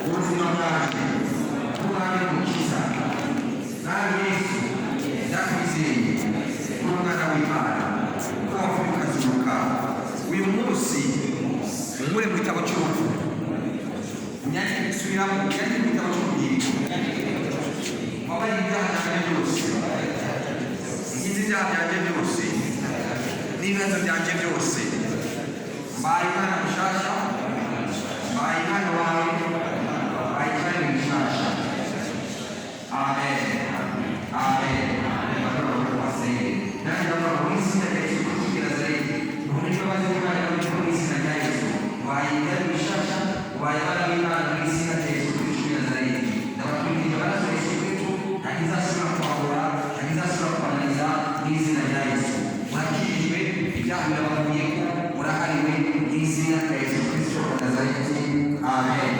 Ubuzima bwanjye nk'Umwami n'Umukiza. Mwami Yesu, ndakwizeye uri Umwana w'Imana, ko wapfuye ukazuka. Uyu munsi unkure mu gitabo cy'urupfu, unyandike, gusubiramo, unyandike mu gitabo cy'ubugingo. Wabaye ibyaha byanjye byose, ngize ibyaha byanjye byose n'ibibazo byanjye byose. Mbaye umwana mushasha, mbaye umwana wawe, mbaye icyaremwe gishasha. Amen, amen. Nanjye ndavuga mu izina rya Yesu Kristo w'i Nazareti, ubone imbabazi z'Imana mu izina rya Yesu. Mbaye ibyaremwe bishasha, mbaye abana b'Imana mu izina rya Yesu Kristo w'i Nazareti. Ndabatwikirije amaraso ya Yesu Kristo, ntakizasubira kubagora, ntakizasubira kubananiza mu izina rya Yesu. Murakijijwe, ibyaha birabavuyeko, murahariwe mu izina rya Yesu Kristo wa Nazareti. Amen.